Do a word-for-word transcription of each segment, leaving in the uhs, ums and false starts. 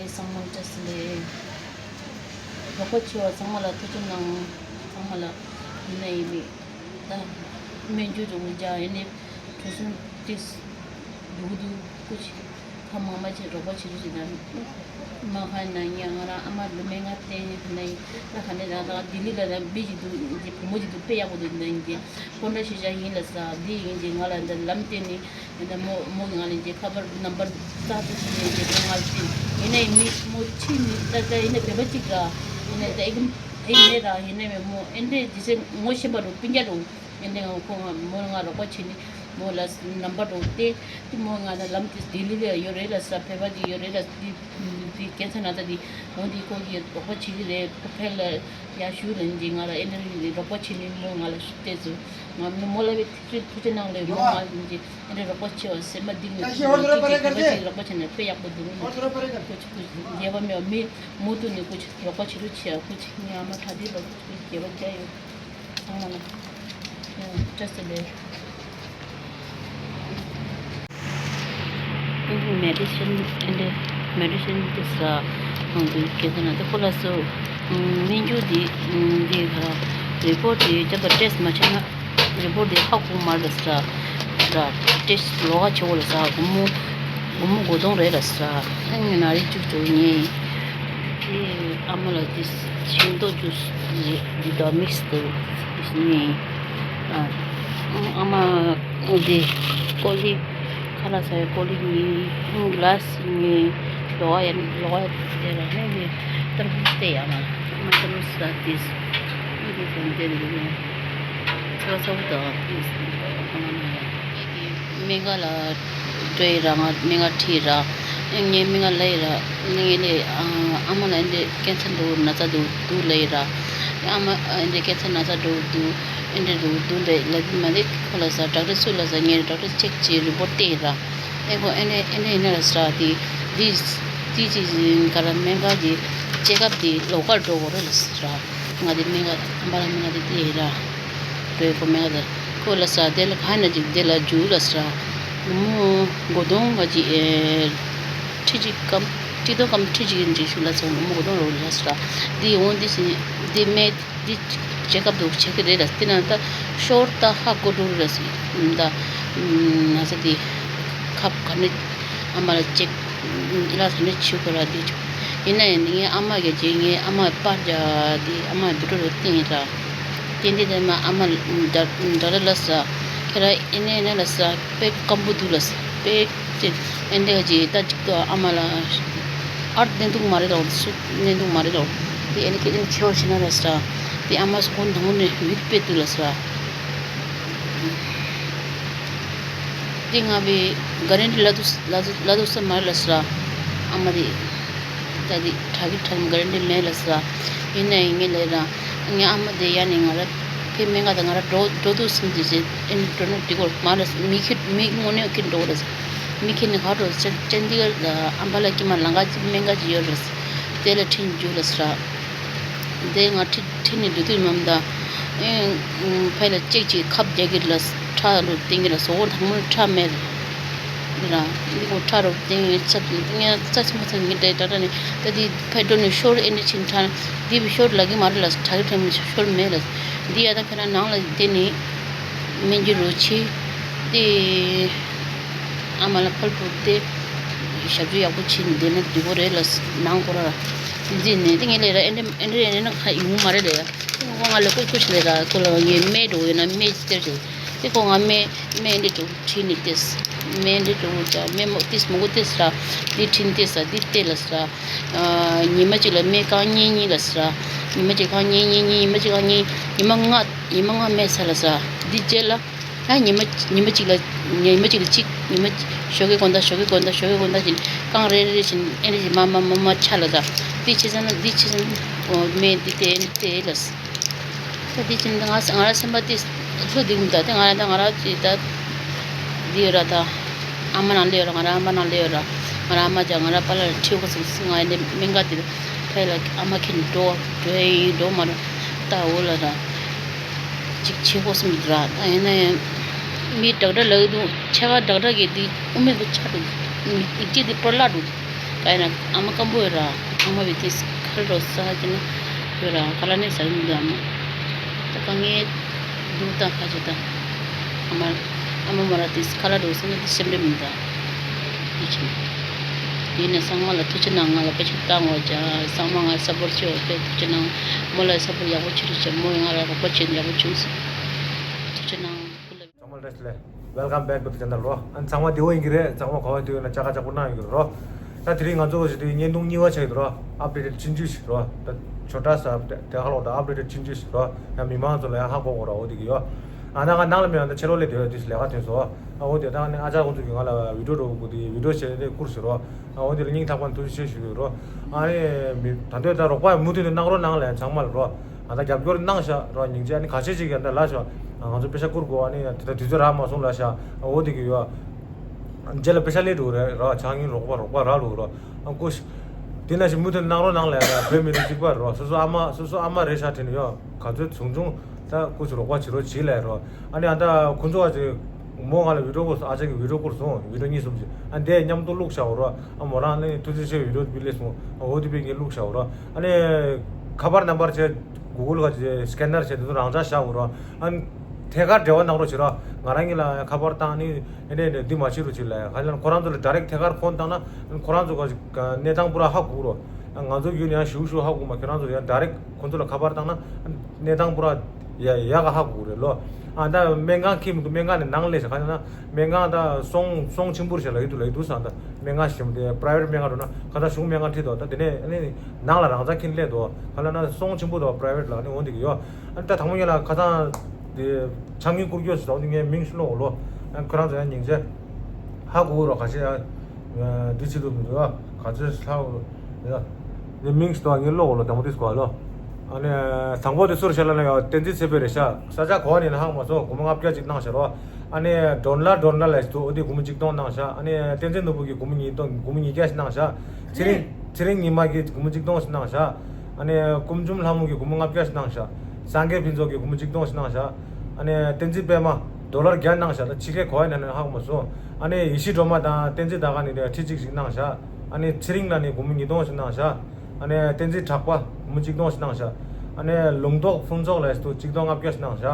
ཚང་མ་བཀྲ་ཤིས་བདེ་ལེགས། རོགས་པ་བྱས་པ་ཚང་མ་ལ་ཐུགས་རྗེ་གནང་། ཚང་མ་ལ་ཡིན་ན་ཡིན་མིན་ད་སྨན་བཅོས་རུ་འཇགས་ཡིན་ནའི་གྲོད་སོན་ཏིས་སྡུག་སྡུག་སྐུ་ཆེ་ཁ་མང་མ་བྱས་རོགས་པ་བྱེད་རུ་ཞིག་དང་མ་ཁ་ན་ཡིན་ང་རང་ཨ་མ་ལུ་མེ་ང་བསྟན་ཡིན་ན་ཡིན་ད་ག་ནས་ད་ད་ལྡི་ལི་ལ་ད་བི་ཞིག་འདུག་འདི་བུ་མོ་ཞིག་འདུག་དཔེ་ཡག་པོ་འདུག་ད་ཡིན་གྱི་ཀོན་ཏྲ་ཤེས་བྱ་ཡིན་ལ་ས་འདི་ཡིན་གྱི་ང་ལ་འདི་ལམ་བསྟན་ནི། ཡིན་ན་མོ་མོ་གི་ང་ལ་ཡིན་གྱི་ཁ་པར་ནམ་པར་རྩ་ཚོ་ཞིག་ཡིན་གྱི་ང་ལ་བསྟན། ཡིན་ནའི་མི་མོ་ཕྱི་མི་ལྟ་ལྟ་ཡིན་ན་བོད་པ་གཅིག་ར། ཡིན་ནའི་ད་ཨེ་ཨེ་མེད་ར། ཡིན་ནའི་མོ་ཨེ་འདྲའི་ཇི་སྲིད་ངོ་ཤེས་པ་རུ་སྤུན་ཀྱག་རུ་ཡིན་ནའི་ང་ཁོ་ང་མོ་ང་རོགས་པ་བྱེད་ནི་མོ་ལ་ནམ་པར་རུ་བསྟན། དེ་མོ་ང་ལ་ལམ་དེ་ལྡི་ལི་ལ་ཡོད་རེད་ལ་ས་བོད་པ་གཅིག་ཡོད་རེད་ལ་དེ་དེ་ཀན་སར་ན་ཚ་དེ་འོ་དེ་ཁོ་གི་རོགས་པ་བྱེད་ཀྱི་རེད། ཁོ་ཕེ་ལ་ཡ་ཞུ་ལ་ཡིན་གྱི་ང་ལ་ཨེ་འདྲའི་རོགས་པ་བྱེད་ནི་མོ་ང་ལ་བལྟས་ཚུལ་ང་མོ་ལ་བའི་ཐུགས་རྗེ་ནང་ལས་མོ་ང་ཡིན་གྱི་ཨེ་འདྲ་རོགས་པ་བྱེད་པ་སེམས་པ་གཏིང་ནས་ཐུགས་རྗེ་ཆེ། རོགས་པ་བྱེད་ན་དཔེ་ཡག་པོ་འདུག་རྒྱལ་བ་མེད་པ་མི་མུ་མཐུད་ནས་སྐུ་མཁྱེན་རོགས་པ་བྱེད་རོགས་བྱེད་ཡ། སྐུ་མཁྱེན་ངའི་ཨ་མ་གྲ་སྒྲིག་ལ་རྒྱལ་བ་རྒྱལ་ཡོད། ཚང་མ་ལ་བཀྲ་ཤིས་བདེ་ལེགས། Medicine and medicine this uh, this case and the cola so minju di di report di jab test ma chana report di ha ku mar da sa da test lo ga cho la sa gumu gumu godong re la sa ni na ri chu chu ni ki amala this chindo juice di da mix to ni ama di koli kala sa koli ni glass ནི་ལོ་ཡ་ལོ་ཡ་དེ་ར་ནི་ནི་ཏར་བུ་སྟེ་ཡ་མ་ཏར་བུ་ས་ཏིས་ནི་དེ་ཚོ་འདི་རེད་ནི་ཚ་ཚ་བུ་དང་ཏིས་ཨ་མ་ན་ཡ་ངེད་ཀྱི་མི་ག་ལ་འགྲོ་ཡི་ར་ང་མི་ག་ཁྲིད་ར་ངའི་མི་ག་ལ་ཡི་ར་ངའི་ལས་ཨ་མ་ལ་འདི་ཀན་སར་འགྲོ་ན་ཚ་འདུག་འདུག་ལ་ཡི་ར་ཨ་མ་འདི་ཀན་སར་ན་ཚ་འགྲོ་འདུག་འདི་འགྲོ་འདུག་ལ་ལ་མ་ནི་ཁོ་ལ་ས་ཌོག་ཊར་སུ་ལ་ས་ངའི་ཌོག་ཊར་ཅེག་བྱས་རི་པོར་ཊ་སྟེར་ར། ཨེ་ཁོ་ཨེ་ནེ་ཨེ་ནེ་ཨེ་ནེ་ལ་སྲ་དེ་དེ་དེ་ཅི་ག་ར་སྨན་ཁང་གི་ཅེག་ཨབ་དེ་ལོགས་ཀར་འགྲོ་དགོས་རེད་ལ་སྲ། ང་དེ་སྨན་ཁང་ཨམ་བ་ལ་སྨན་ཁང་དེ་དེ་ར་འགྲོ་ཡི་ཁོ་སྨན་ཁང་དེ་ཁོ་ལ་སྲ་དེ་ལ་ག་ན་ཅིག་དེ་ལ་འཇུ་ལ་སྲ། མོ་མགོ་དོང་ང་ཅི་ཨེ་ཁྲི་ཅིག་གམ་ཁྲི་དོ་གམ་ཁྲི་ཅིག་ཡིན་ཅིག་ཞུ་ལ་སྲ་མོ་མགོ་དོང་རོ་ལ་སྲ། དེ་འོང་དེ་སྲ་དེ་སྨན། འདི་བྱེད་སྐབས་དུ་བྱེད་ཀྱི་རེད་ལ་དེ་ན་ད་ཤོར་ད་ཧ་གོ་འགྲོ་རེད་ད་ན་ཚ་དེ་ཁབ་ག་ནས་ཨ་མ་ལ་ཅེག་ལ་ས་ནས་བྱེད་དགོས་ར་དེ་ཡིན་ན་ཡང་ངའི་ཨ་མ་གི་རྗེས་ངའི་ཨ་མ་པར་རྒྱག་དེ་ཨ་མ་བི་ཏྲོ་རུ་བསྟན་ར་བསྟན་དེ་དེ་མ་ཨ་མ་འདྲ་འདྲ་ར་ལ་ས་ཁྱེད་ར་ཨེ་ནས་ཨེ་ནས་ལ་ས་དཔེ་སྐམ་པོ་འདུག་ལ་ས་དཔེ། ཅེས་ཨེ་འདྲ་ཅེས་ད་ཅིག་ཏུ་ཨ་མ་ལ་ཨར་ནས་འདུག་མ་རེད་ལོ་སུ་ནས་འདུག་མ་རེད་ལོ། དེ་ཨེ་ནི་སྐད་ཆ་ཆེ་བ་ཞིག་ན་ར་ས་དེ་ཨ་མ་སུ་ཁོང་དང་པོ་ནས་མིག་དཔེ་ཏུ་ལ་ས་དེ་ང་བའི་ག་རེ་འདྲི་ལ་དུ་ལ་དུ་ལ་དུ་ས་མ་རེད་ལ་ས་ཨ་མ་དེ་ད་དེ་དྲག་གི་དྲག་གི་ག་རེ་འདྲི་མེད་ལ་ས་ཡིན་ན་ཡིན་ངེས་ལས་ར་ངའི་ཨ་མ་དེ་ཡ་ནས་ང་ར་དེ་མེད་ང་དང་ང་ར་འགྲོ་འགྲོ་དུ་སུན་དུ་ཟེར་ཨེ་ནི་འགྲོ་ན་འགྲིག་གོ་མ་ར་མི་ཁྱེད་མི་དངོས་གནས་ཁྱེད་འགྲོ་ར་ས། མི་ཁྱེད་ནི་ག་འགྲོ་ཅན་ཅན་འདི་ག་ཨམ་བ་ལ་ཀྱི་མ་ལང་ག་ཅི་སྨན་ག་ཅི་ཡོད་རེད། དེ་ལ་ཁྲིད་འཇུ་ལ་སྲ། དེ་ང་ཁྲིད་ཁྲིད་ནི་འདུག་དུས་མམ་ད། ཨེ་ཕ་ལ་ཅིག་ཅིག་ཁབ་རྒྱག་གི་ལ་ཁྲག་རུ་བསྟན་གི་ལ་སོ་བོ་དང་མོ་ཁྲག་མེད་ར། འདི་གོ་ཁྲག་རུ་བསྟན་གི་ཚ་ངས་རྩ་ཆེན་པོ་ཚ་ངི་འདྲ་འདྲ་འདྲ་ནི་ད་དེ་ཕ་འགྲོ་ནི་ཤོར་ཨེ་ནི་ཕྱིན་ཁྲག་འདི་བི་ཤོར་ལ་གི་མ་རེད་ལ་ཁྲག་གི་ཁྲག་མི་ཤོར་མེད་ལ། འདི་ཡ་ད་ཁ་ན་ནང་ལ་བསྡད་ནི་སྨན་གྱི་རོ་ཆེ། དེ་ཨ་མ་ལ་ཕར་བུད་དེ་ཞབས་ཞུ་ཡག་པོ་བྱེད་ནི་བསྡད་ན་འགྲིག་གོ་རེད་ལ་ནང་སྐོར་ར་འཛིན་ནས་དེ་ངས་ལས་ར་ཨེ་འདྲ་ཨེ་འདྲ་ཨེ་འདྲ་ཁ་ཡོང་མ་རེད་ལ་ཡ། དེ་ཁོ་ང་ལ་ཀུ་ཀུ་ཞིག་ལས་ར་ཁོ་ལ་ངས་སྨན་འགྲོ་ཡོད་ན་སྨན་ཅི་སྟེར་ཞིག་དེ་ཁོ་ང་སྨན་སྨན་འདི་འགྲོ་ཁྲིད་ནི་ཏེས་སྨན་འདི་འགྲོ་ཅག་སྨན་མོ་ཏེས་མོ་གོ་ཏེས་ར་འདི་ཁྲིད་ནི་ཏེས་ར་འདི་ཏེ་ལ་སྲ། ཉི་མ་གཅིག་ལ་སྨན་རྐང་གཉིས་གཉིས་ལ་སྲ། ཉི་མ་གཅིག་རྐང་གཉིས་གཉིས་གཉིས་ཉི་མ་གཅིག་རྐང་གཉིས་ཉི་མ་ལྔ་ཉི་མ་ལྔ་སྨན་ཟ་ལ་སྲ། འདི་རྗེས་ལ་ཨ་ཉི་མ་ཉི་མ་གཅིག་ལ་ཉི་མ་གཅིག་ལ་གཅིག་ཉི་མ་ཞོགས་ཀའི་དགོང་དག་ཞོགས་ཀའི་དགོང་དག་ཞོགས་ཀའི་དགོང་དག་བཞིན་རྐང་རེ་རེ་བཞིན་ཨེ་རེ་བཞིན་མ་མ་མ་མ་ཆ་ལ་སྲ། འདི་བྱས་ཙང་ན་འདི་བྱས་ཙང་ན་སྨན་འདི་ཏེ་ཏེ་ལ་སྲ། ད་དེ་ཕྱིན་ང་ང་ར་སེམས་པ་དེ་ལྷོད་འདུག་ད་དེ་ང་ར་ད་ང་ར་ཅི་ད་འདི་ཡོད་ར་ད་ཨ་མ་ནང་ལ་ཡོད་ར། ང་ར་ཨ་མ་ནང་ལ་ཡོད་ར། ང་ར་ཨ་མ་ཅག་ང་ར་པཱ་ལགས་ཁྲིད་གོ་སོང་ང་ཡིན་ནས་སྨན་ཁང་དེ་ཕ་ལ་ཨ་མ་ཁྱེད་འགྲོ་འགྲོ་ཡིན་འགྲོ་མ་ར་ད་འོ་ལ་ར་ཅིག་བྱེད་གོ་སོང་ར། ད་ཡིན་ན་ཡང་མི་ཌོག་ཊར་ལ་འདུག་ཆ་ག་ཌོག་ཊར་གི་དེ་དབུ་མེད་དུ་ཆ་འདུག་ཡིག་ཅིག་དེ་པར་ལ་འདུག་ཀ་ཡ་ན་ཨ་མ་སྐམ་པོ་ཡོད་ར། ཨ་མ་བི་ཏིས་ཁ་རོ་ས་ཧ་ཅི་ན་ཡོད་ར། ཁ་ལ་ནས་ཟ་གི་མི་འདུག་ཨ་མ། ད་དཀའ་ངལ་འདུག་ད་ཁ་ཅིག་ད། ཨ་མ། ཨ་མ་མ་ར་ཏིས་ཁ་ལ་འགྲོ་ས་ན་ཏི་སེམས་ཁྲལ་མི་འདུག་ཡིན་ཆེ། ཡིན་ན་ཚང་མ་ལ་ཐུགས་རྗེ་གནང་། ང་ལ་དཔེ་ཆ་བཏང་འོ་ཅག་ཚང་མ་ང་སཔོར་བྱེད་འོ་དཔེ་ཐུགས་རྗེ་གནང་། མོ་ལ་སཔོར་ཡག་པོ་བྱེད་རོགས་བྱེད། མོ་ང་ལ་རོགས་པ་བྱེད་ཡག་པོ་བྱུང་སོང་། ཐུགས་རྗེ་གནང་། ཚང་མ་བཀྲ་ཤིས་བདེ་ལེགས། Welcome back to the channel རོ། ཨ་ནི་ཚང་མ་བདེ་པོ་ཡིན་གྱི་རེད། ཚང་མ་ག་པར་འདུག་ཡོད་ན་ཅག་ཅག་པོ་གནང་ཡོད་ཀྱི་རོ། ད་དེ་རིང་ང་ཚོ་ཞིག་དུས་བརྙན་ཐུང་གཉིས་པ་ཆགས་ཀྱི་འདུག་རོ། ཨབ་ཌེ་ཊེཌ་ཆུང་ཆུང་ཞིག་རོ། ད་ཆོ་འདྲ་ས་དེ་ཧ་ལོག་ད་ཨབ་ཌེ་ཊེཌ་ཆུང་ཆུང་ཞིག་རོ། ཡང་མི་མང་ཚོ་ལ་ཡང་ཧ་གོ་གོ་རོ། འོ་དེ་གི་ཡོ། ཨ་ན་ང་ནང་ལ་མེད་ཡང་ད་ཕྱི་ལོགས་ལ་བསྡད་ཡོད་དུས་ལས་ཀ་ཐོན་སོང་། ཨ་འོ་དེ་ད་ནི་ཨ་ཅག་ཁོང་ཚོ་གི་ང་ལ་བི་ཌིའོ་འགྲོ་དགོས་དེ་བི་ཌིའོ་བྱས་ཏེ་བསྐུར་ཟེར་རོ། ཨ་འོ་དེ་ལ་སྙིང་ཐག་པ་ནས་ཐུགས་རྗེ་ཆེ་ཞུ་གི་ཡོད་རོ། ཨ་ནི་མི་ད་འདོད་ད་རོགས་པ་མུ་མཐུད་ནས་གནང་རོགས་གནང་ལས་ཚང་མ་ལ་རོ། ཨ་ད་རྒྱབ་སྐྱོར་གནང་ཤག་རོ། སྙིང་རྗེ། ཨ་ནི་ཁ་ཤས་ཅིག་ཡང་ད་ལ་ཤག་ང་ཚོ་པེ་ཤ་བསྐུར་དགོས། ཨ་ནི་ད་དུས་ཚོད་རག་མ་སོང་ལ་ཤག་འོ་དེ་གི་ཡོད། རྗེས་ལ་པེ་ཤ་སླེབས་འགྲོ་རེད་རོ། ཆང་ཡིན་རོགས་པ་རོགས་པ་རག་འགྲོ་རོ། ཨ་ཀུ་ཤ། དེ་ན་ཞིག་མུ་མཐུད་གནང་རོགས་གནང་ལས་ར། བོད་མི་རིགས་གཅིག་པ་རོ། སོ་སོ་ཨ་མ་སོ་སོ་ཨ་མ་རེད་ཤག་དྲན་ནས་ཡོད། ག་ཚོད་བྱུང་བྱུང་ད་ཀུ་ཤ་རོགས་པ་བྱེད་རོགས་བྱེད་ལས་རོ། ཨ་ནི་ཨ་ད་ཁོ་ཚོ་བ་ཅིག་མོ་ང་ལ་བི་ཌིའོ་བསྐུར་སོང་། ཨ་ཅག་གི་བི་ཌིའོ་བསྐུར་སོང་། བི་ཌིའོ་གཉིས་གསུམ་ཅིག་ཨ་འདས་མཉམ་དུ་བླུགས་ཤག་འོ་རོ། ཨ་མོ་རང་ནི་ཐུགས་རྗེ་ཆེ་བི་ཌིའོ་དེ་བི་སླེབས་སོང་། ཨ་འོ་དེ་བི་ངས་བླུགས་ཤག་འོ་རོ། ཨ་ནི་ཁ་པར་ནམ་བར་བྱས་གུ་གུལ་ག་ཅིག་སི་ཀེ་ནར་བྱས་དེ་ཚོ་རང་འཇགས་བཞག་འོ་རོ། ཨ་ཐད་ཀར་འབྲེལ་བ་གནང་རོགས་བྱེད་རོགས། ང་རང་གཉིས་ལ་ཁ་པར་བཏང་ནི་ཨེ་འདྲས་འདྲས་འདི་མ་བྱེད་རོགས་བྱེད་ལ། ཁ་ལ་ཁོ་རང་ཚོ་ལ་ཌའི་རེག་ཐད་ཀར་ཕོན་བཏང་ན་ཁོ་རང་ཚོ་ག་གནས་སྟངས་པུ་ར་ཧ་གོ་རོགས། ང་ཚོ་ཡུལ་ནས་ཡང་ཞུ་ཞུ་ཧ་གོ་མ། ཁྱོད་རང་ཚོ་ཡང་ཌའི་རེག་ཁོ་ཚོ་ལ་ཁ་པར་བཏང་ན་གནས་སྟངས་པུ་ར་ཡ་ཡ་ག་ཧ་གོ་རེད་ལོ། ཨ་ད་སྨན་ཁང་ཁྱིམ་དུ་སྨན་ཁང་ནས་ནང་སླེབས་ཤག་ཁ་ན་སྨན་ཁང་ད་སོང་སོང་ཆེན་པོར་བྱས་ལ་ཡོད་དུ་ལ་ཡོད་དུ་སང་ད་སྨན་ཁང་ཞིག་དེ་པ་རའི་ཝེ་ཊི་སྨན་ཁང་འགྲོ་ན་ཁ་ད་གཞུང་སྨན་ཁང་ཁྲིད་དོ། ད་དེ་ནས་ནང་ལ་རང་འཇགས་ཁྱིམ་སླེབས་དོ། ཁ་ལ་ན་སོང་ཆེན་པོ་དོ་པ་རའི་ཝེ་ཊི་ལ་ནི་འོང་དེ་གི་ཡོ། ཨ་ད་དང་པོ་ཉིད་ལ་ཁ་སང་དེ་ཆང་གིན་བསྐུར་སྐྱོད་སུ་དང་དེ་ངའི་མིང་ཤུ་ལོ་འོ་ལོ། ཨ་ཁོ་རང་ཚོ་ཡང་སྙིང་རྗེ་ཧ་གོ་རོགས། ག་ཤེད་ཡང་འདི་ཆེད་དུ་མི་འདུག་ཨ་ག་ཚོད་ཧ་གོ་རོགས། ཡ་ནི་མིང་ཤུ་དང་ངའི་ལོ་འོ་ལོ་དང་པོ་དེ་སྐོར་ལོ། ཨ་ནི་དང་པོ་དེ་སུར་ཤ་ལ་ན་ཡང་བསྟན་འཛིན་ཚེ་འཕེལ་རེད་ཤག་ས་ཆ་གོ་བ་ནི་ན་ཧ་གོ་མ་སོང་། སྒོར་མོ་ལྔ་བརྒྱ་ཅིག་གནང་ཤག་རོ། ཨ་ནི་ཌོན་ལ་ཌོན་ལ་ལས་སུ་འོ་དེ་སྒོར་མོ་གཅིག་སྟོང་གནང་ཤག་ཨ་ནི་བསྟན་འཛིན་ནོར་བུ་གིས་སྒོར་མོ་ཉིས་སྟོང་སྒོར་མོ་ཉིས་བརྒྱ་ཞིག་གནང་ཤག་ཚེ་རིང་ཚེ་རིང་ཉི་མ་གིས་སྒོར་མོ་གཅིག་སྟོང་ཞིག་གནང་ཤག་ཨ་ནི་ཀུམ་ཅུམ་ལྷ་མོ་གིས་སྒོར་མོ་ལྔ་བརྒྱ་ཞིག་གནང་ཤག་སངས་རྒྱས་ཕུན་ཚོགས་ཀྱིས་སྒོར་མོ་གཅིག་སྟོང་ཞིག་གནང་ཤག་ཨ་ནི་བསྟན་འཛིན་པད་མ་ཌོ་ལར་བརྒྱ་གནང་ཤག་ད་ཕྱི་རྒྱལ་གོ་བ་ནས་ནས་ཧ་གོ་མ་སོང་། ཨ་ནི་ཡེ་ཤེས་སྒྲོལ་མ་དང་བསྟན་འཛིན་ཟླ་དཀར་ནས་ཁྲི་གཅིག་ཞིག་གནང་ཤག་ཨ་ནི་ཚེ་རིང་ལགས་ནས་སྒོར་མོ་ཉིས་སྟོང་ཞིག་གནང་ཤག་ཨ་ནི་བསྟན་འཛིན་གྲགས་པ་སྒོར་མོ་གཅིག་སྟོང་ཞིག་གནང་ཤག་ཨ་ནི་ལུང་རྟོགས་ཕུན་ཚོགས་ལགས་སུ་གཅིག་སྟོང་ལྔ་བརྒྱ་ཞིག་གནང་ཤག་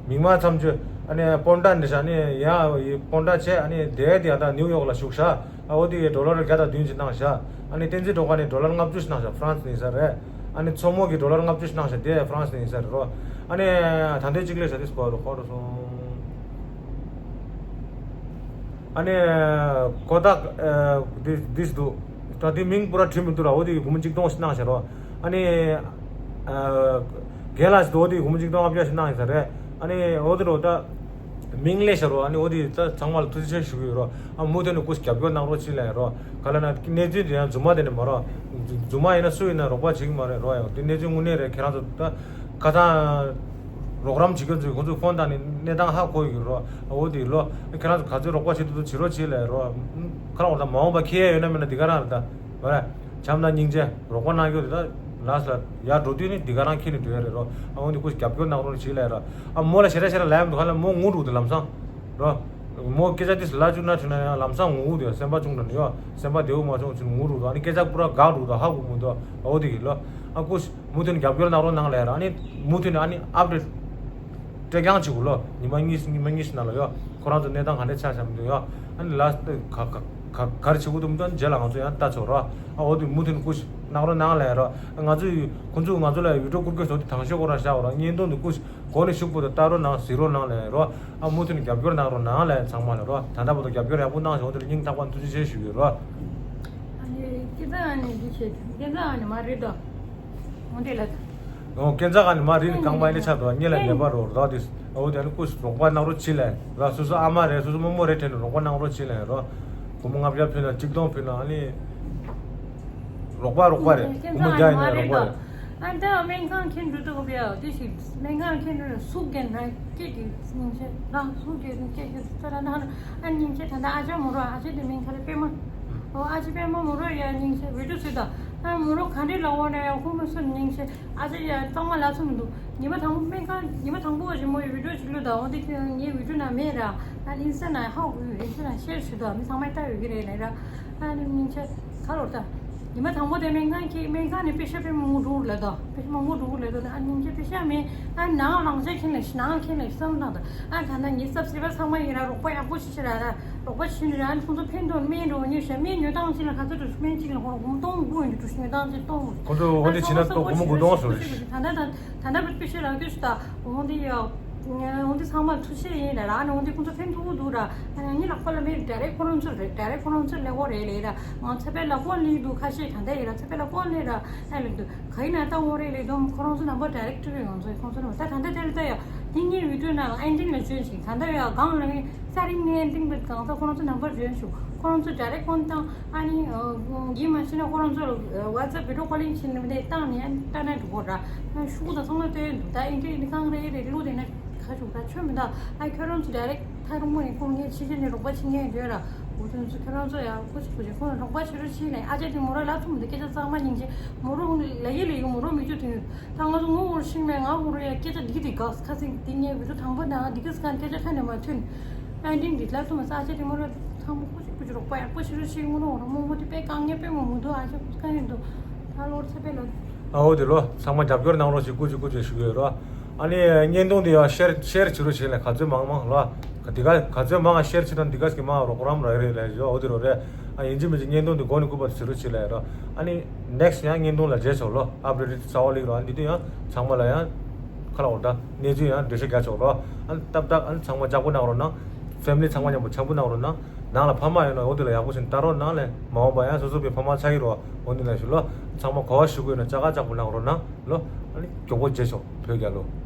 མིག་དམར་མཚམས་གཅོད། ཨ་ནི་སྤོན་ཊ་འདི་ཤག་ནི་ཡ་སྤོན་ཊ་བྱས། ཨ་ནི་དེ་དེ་ཡ་ད་ནིའུ་ཡོག་ལ་བཞུགས་ཤག་ཨ་འོ་དེ་ཡི་ཌོ་ལར་བརྒྱ་དང་བདུན་ཅིག་གནང་ཤག་ཨ་ནི་བསྟན་འཛིན་སྒྲོལ་དཀར་ནི་ཌོ་ལར་ལྔ་བཅུ་ཞིག་གནང་ཤག་ཧྥ་རན་སི་ནས་ཡིན་ས་རེད། ཨ་ནི་མཚོ་མོ་གིས་ཌོ་ལར་ལྔ་བཅུ་ཞིག་གནང་ཤག་དེ་ཧྥ་རན་སི་ནས་ཡིན་ས་རེད་རོ། ཨ་ནི་ད་ལྟའི་གཅིག་ལས་ཤག་དེ་སྐོར་ལ་ཁོ་རུ་སོང་། ཨ་ནི་གོ་ཐག་ཨ་འདི་འདི་འདུག་ད་འདི་མིང་པུ་ར་བྲིས་མི་འདུག་ར། འོ་དེ་གི་སྒོར་མོ་གཅིག་སྟོང་ཞིག་གནང་ཤག་རོ། ཨ་ནི་ཨ་རྒན་ལགས་ཤིག་འདུག་འོ་དེ་གི་སྒོར་མོ་གཅིག་སྟོང་ལྔ་བརྒྱ་ཞིག་གནང་ཡིན་ས་རེད། ཨ་ནི་འོ་དེ་རོ་ད་མིང་ལས་ཤག་རོ། ཨ་ནི་འོ་དེ་ད་ཚང་མ་ལ་ཐུགས་རྗེ་ཆེ་ཞུ་གི་ཡོད་རོ། ཨ་མུ་མཐུད་ནས་སྐུ་རྒྱབ་སྐྱོར་གནང་རོགས་བྱེད་ལ་ཡིན་རོ། ག་ལ་ན་གནས་ཚུལ་དེ་ཡང་རྫུན་མ་དེ་ནས་མ་རོ། རྫུན་མ་ཡིན་ན་སུ་ཡིན་ན་རོགས་པ་བྱེད་ཀྱི་མ་རེད་རོ། ཡང་དེ་གནས་ཚུལ་དངོས་གནས་རེད། ཁྱེད་རང་ཚོ་ད་ཁ་སང་རོགས་རམ་བྱེད་མཁན་ཚོས་ཁོང་ཚོས་ཕོན་བཏང་ནས་གནས་སྟངས་ཧ་གོ་ཡོད་རོ། འོ་དེ་ལོ་ཁྱེད་རང་ཚོ་ག་ཚོད་རོགས་པ་བྱེད་ཐུབ་ཐུབ་བྱེད་རོགས་བྱེད་ལ་རོ། ཁ་རོག་ད་མ་འོངས་པ་ཁེ་ཡ་ཡོད་ན་མེད་ན་འདི་ག་རང་རེད་ད། བ་ར་བྱམས་དང་སྙིང་རྗེ་རོགས་པ་གནང་རྒྱུ་དེ་ད་ལགས་ལ་ཡར་འགྲོ་དུས་ནི་འདི་ག་རང་ཁྱེར་ནས་འགྲོ་ཡ་རེད་རོ། ཨ་འོ་འདི་ཁོ་རྒྱབ་སྐྱོར་གནང་རོགས་བྱེད་ལ་རོ། ཨ་མོ་ལ་ཞེ་དྲག་ཞེ་དྲག་ལབ་མི་འདུག་ཁ་ལ་མོ་ངུ་འདུག་དེ་ལམ་སང་རོ། མོ་སྐད་ཆ་དེ་ལ་བཅུག་ན་བྱུང་ན་ཡང་ལམ་སང་ངུ་འདུག་སེམས་པ་ཆུང་དྲགས་ནས་ཡོ། སེམས་པ་བདེ་བོ་མ་བྱུང་བྱུང་ངུ་འདུག་ཨ་ནི་སྐད་ཆ་པུ་ར་འགག་འདུག་ད་ཧ་གོ་མི་འདུག་ཨ་འོ་འདི་གི་ལོ། ཨ་ཁུ་མུ་མཐུད་ནས་རྒྱབ་སྐྱོར་གནང་རོགས་གནང་ལ་ར། ཨ་ནི་མུ་མཐུད་ནས་ཨ་ནི་ཨབ་ཌེཊ་སྤྲད་རྐྱང་བྱེད་དགོས་ལོ། ཉི་མ་གཉིས་ཉི་མ་གཉིས་ཤིག་ནང་ལ་ཡོ། ཁོ་རང་ཚོ་གནས་སྟངས་ག་འདྲས་ཆགས་བཞག་མི་འདུག་ཡོ། ཨ་ནི་ལ་ག་ག་ག་ག་རེ་བྱེད་དགོས་འདུག་མི་འདུག་ཨ་ནི་རྗེས་ལ་ང་ཚོ་ཡང་ལྟ་ཆོག་རོ། ཨ་འོ་དེ་མུ་མཐུད་ནས་སྐུ་ཞིག་གནང་རོགས་གནང་ལ་ཡ་རོ། ང་ཚོ་ཡི་ཁོ་ཚོས་ང་ཚོ་ལ་བི་ཌིའོ་བསྐུར་སྐྱོད་བཟོ་དེ་དང་ཤོས་ཁོ་རང་བཞག་རོ། བརྙན་ཐུང་དེ་སྐུ་ཞིག་གོ་ནས་ཤུགས་པོ་དང་ལྟ་རོགས་གནང་གཟིགས་རོགས་གནང་ལ་ཡ་རོ། ཨ་མུ་མཐུད་ནས་རྒྱབ་སྐྱོར་གནང་རོགས་གནང་ལ་ཡ་ཚང་མ་ལ་རོ། ད་ལྟ་བར་དུ་རྒྱབ་སྐྱོར་ཡག་པོ་གནང་བྱུང་དེ་ལ་སྙིང་ཐག་པ་ནས་ཐུགས་རྗེ་ཆེ་ཞུ་གི་ཡོད་རོ། ཨ་ནི་སྐྱེ་རྩ་ཨ་ནི་འདི་བྱེད་སྐྱེ་རྩ་ཨ་ནི་མ་རེད་དོ། འོ་དེ་ལ། ཨོ་སྐྱེ་རྩ་ག་ནི་མ་རེད་ནི་རྐང་པ་ཡིན་ཆགས་འདུག་ཉེ་ལ་ཉེ་པ་རོ་རོ་དེ། ཨོ་དེ་ནི་སྐུ་རོགས་པ་གནང་རོགས་བྱེད་ལ་ར། སོ་སོ་ཨ་མ་རེད་སོ་སོ་རྨོ་མོ་རེད་དྲན་ནས་རོགས་པ་གནང་རོགས་བྱེད་ལ་རོ། སྒོར་མོ་ལྔ་བརྒྱ་ཕུལ་ན་གཅིག་སྟོང་ཕུལ་ན་ཨ་ནི། རོགས་པ་རོགས་པ་རེད། སྒོར་མོ་བརྒྱ་ཡིན་ན་རོགས་པ་རེད། ཨ་ད་སྨན་ཁང་ཁྱེར་འགྲོ་དུས་སྐབས་ཡ་དེ་ཞིག་སྨན་ཁང་ཁྱེར་འགྲོ་ནས་ཟུག་རྒྱག་ན་སྐད་དེ་སྙིང་རྗེ་རང་ཟུག་རྒྱག་ནས་སྐད་ཤོད་ཙ་ན་ན་ཨ་སྙིང་རྗེ། ད་ལྟ་ཨ་ཅག་མོ་རོ་ཨ་ཅག་དེ་མིང་ག་རེ་པད་མ། ཨོ་ཨ་ཅག་པད་མ་མོ་རོ་ཡ་སྙིང་རྗེ་བི་ཌིའོ་བཟོས་དང་ཨ་མོ་རོ་ག་འདྲས་ལབ་འོང་ན་ཡ་ཁོ་མོ་སུ་སྙིང་རྗེ། ཨ་ཅག་ཡ་གཙང་མ་ལབ་ཚོད་མི་འདུག་ཉི་མ་དང་པོ་སྨན་ཁང་ཉི་མ་དང་པོ་བ་ཞིག་མོ་ཡི་བི་ཌིའོ་ཅིག་བླུགས་དང་འོ་དེ་ཁྱོད་ངའི་བི་ཌིའོ་ནང་མེད་ར། ཨ་ཨིན་སི་ཊ་ནང་ཧ་གོ་ཨིན་སི་ཊ་ནང་ཤེར་ཞུ་དང་མི་ཚང་མས་ལྟ་ཡོད་ཀྱི་རེད་ལབ་ར། ཨ་ནི་སྙིང་རྗེ། ཧ་ལོ་ད། ཉི་མ་དང་པོ་དེ་སྨན་ཁང་གི་སྨན་ཁང་ནས་པེ་ཤ་དཔེ་མང་པོ་འགྲོ་གི་ལབ་དང་། པེ་ཤ་མང་པོ་འགྲོ་གི་ལབ་དང་། ཨ་ནི་ཅི་པེ་ཤ་མེད། ཨ་ནང་ལངས་ཆ་ཁྱེར་ལས་ཤི་ནང་ཁྱེར་ལས་བསམ་དང་། ད་ཨ་ད་ན་ཉི་ཤུ་རྩ་བཞི་པ་ཚང་མ་ཡིན་ན་རོགས་པ་ཡག་པོ་ཞིག་བྱེད་ར་ར། རོགས་པ་བྱེད་ནི་ར། ཨ་ནི་ཁོང་ཚོ་ཕན་ཐོགས་སྨན་འགྲོ་ཉེ་ཤ་སྨན་ཉོ་སྟངས་ཅི་ལ་ག་ཚོད་འགྲོ་སྨན་གཅིག་ལ་ཁོ་ར་སྒོར་མོ་སྟོང་དགུ་ཡིན་འགྲོ་སྨན་ཉོ་སྟངས་ཅི་སྟོང་། ཁོང་ཚོ་འོ་དེ་བྱེད་ན་ད་སྒོར་མོ་དགུ་སྟོང་སོང་རེད། ད་ད་ད་ད་ད་པེ་ཤ་རག་རྒྱུ་ཞིག་ད། འོ་འདི་ཡ། འོ་འདི་ཚང་མ་ཐུགས་རྗེ་ཆེ་ཡིན་ལ་ར། ཨ་ནི་འོ་འདི་ཁོང་ཚོ་ཕན་ཐོགས་འདུག་ར། ཨ་ནི་ངའི་ལག་པ་ལ་མེད། ཌའི་རེག་ཁོ་རང་ཚོ་རེད། ཌའི་རེག་ཁོ་རང་ཚོ་ལས་འགོ་རེད་ལས་ར། ང་ཚེ་འཕེལ་ལ་ཀོན་ལི་འདུག་ཁ་ཤས་ད་ལྟ་ཡིན་ར། ཚེ་འཕེལ་ལ་ཀོན་ལི་ར། ཨ་ལི་འདུག་ག་ཡིན་ན་ད་འོ་རེད་ལས་དོམ་ཁོ་རང་ཚོ་ནམ་པར་ཌའི་རེག་ཊི་བི་ང་ཚོ་ཁོང་ཚོ་ནམ་པར་ད་ད་ལྟ་ད་ལྟ་ཡ། འདི་ངའི་བི་ཌིའོ་ནང་ཨེན་ཌིང་ལ་བྱོན་ཞིག་ད་ལྟ་ཡ་གང་ལ་ངའི་ས་རིང་ནས་ཨེན་ཌིང་བེད་གང་ཚ་ཁོ་རང་ཚོ་ནམ་པར་བྱོན་ཞུ། ཁོ་རང་ཚོ་ཌའི་རེག་ཀོན་བཏང་། ཨ་ནི་ཡིན་མ་ཤེས་ན་ཁོ་རང་ཚོ་ཝ་ཊི་སེབ་བི་ཌིའོ་ཀོ་ལིང་བྱེད་ནི་མི་དེ་བཏང་ནས་ཨ་ནི་ལྟ་ན་འགྲོ་གོ་ར། ཤུགས་དང་ཚང་མ་སྟོན་འདུག་ད་ཨིན་ཏི་ནི་གང་རེ་རེ་བླུགས་དེ་ན་ཁ་ཆུ་ད་ཆོ་མི་འདུག་ཨ་ཁྱོད་རང་ཚོ་ཌའི་རེག་ཐག་རིང་པོ་ནས་ཁོང་ངས་ཕྱི་རྒྱལ་ནས་རོགས་པ་བྱེད་མཁན་ཡོད་ར། འུ་ཚོ་ཚོ་ཁྱོད་རང་ཚོ་ཡང་ཁོ་ཆུ་ཁོ་ཆུ་ཁོང་རོགས་པ་བྱེད་རོགས་བྱེད་ནས། ཨ་ཅག་དེ་མོ་ར་ལབ་ཐུབ་མི་འདུག་སྐད་ཆ་གཙང་མ་སྙིང་རྗེ། མོ་རོ་ལ་ཡི་ལ་ཡི་མོ་རོ་མི་ཆུ་དུ་ཡོད། ད་ང་ཚོ་ངོ་བོར་ཤིང་མེད། ང་བོར་ཡ་སྐད་ཆ་འདི་འདི་ག་ཁ་སེང་འདི་ངས་བི་ཌིའོ་དང་པོ་ནང་འདི་ག་སྐད་ཆ་ཁ་ནས་མ་ཐོན། ཨ་འདི་འདི་ལ་ཐུ་མ་ས་ཨ་ཅག་དེ་མོ་ར་ཚང་མ་ཁོ་ཆུ་ཁོ་ཆུ་རོགས་པ་ཡག་པོ་བྱེད་རོགས་བྱེད། ངོ་རོ་རོ་མོ་མོ་དེ་དཔེ་དཀའ་ངལ་དཔེ་མོ་མོ་འདུག་ཨ་ཅག་ཁ་ཡིན་འདུག་ད་ལོར་ཚེ་དཔེ་ལ། ཨ་འོ་དེ་ལོ་ཚང་མ་རྒྱབ་སྐྱོར་གནང་རོགས་ཞེས་སྐུ་མཁྱེན་སྐུ་མཁྱེན་ཞུ་གི་ཡོད་རོ། ཨ་ནི་བརྙན་ཐུང་འདི་ཡང་ཤེར་ཤེར་བྱེད་རོགས་བྱེད་ལ་ག་ཚོད་མང་མང་ལོ། འདི་ག་ག་ཚོད་མང་ཤེར་བྱེད་དང་འདི་ག་ཞིག་མང་རོགས་རམ་ར་རེ་ལ་ཡོད། འོ་དེ་རོ་རེ། ཨ་ཡིན་གཅིག་མིན་གཅིག་བརྙན་ཐུང་འདི་མགོ་ནས་སྐུ་པར་བྱེད་རོགས་བྱེད་ལ་ཡོད་རོ། ཨ་ནི་ནེག་སི་ཡང་བརྙན་ཐུང་ལ་མཇལ་ཆོག་ལོ། ཨབ་ཌེ་ཊི་གསར་བ་ལིག་རོ། ཨ་འདི་དུས་ཡང་ཚང་མ་ལ་ཡང་ཁ་ལ་འོ་ད་གནས་ཚུལ་ཡང་འགྲེལ་བཤད་རྒྱག་ཆོག་རོ། ཨ་ནི་ཏབ་ཏག་ཨ་ནི་ཚང་མ་ལྗགས་པོ་གནང་རོགས་གནང་། ཕེ་མི་ལི་ཚང་མ་མཉམ་པོ་ཆང་བུ་གནང་རོགས་གནང་། ནང་ལ་ཕ་མ་ཡོད་ན་འོ་དེ་ལ་ཡག་པོ་ཞིག་ལྟ་རོགས་གནང་ལས། མ་འོངས་པ་ཡང་སོ་སོ་པའི་ཕ་མ་ཆགས་ཀྱི་རོ། འོ་འདི་ན་ཞུ་ལོ། ཚང་མ་གོ་བ་ཞུ་དགོས་ན་ལྕགས་ཀ་ལྕགས་པོ་གནང་རོགས་གནང་ལོ། ཨ་ནི་མགྱོགས་པོ་མཇལ་ཆོག་བོད་རྒྱལ་ལོ།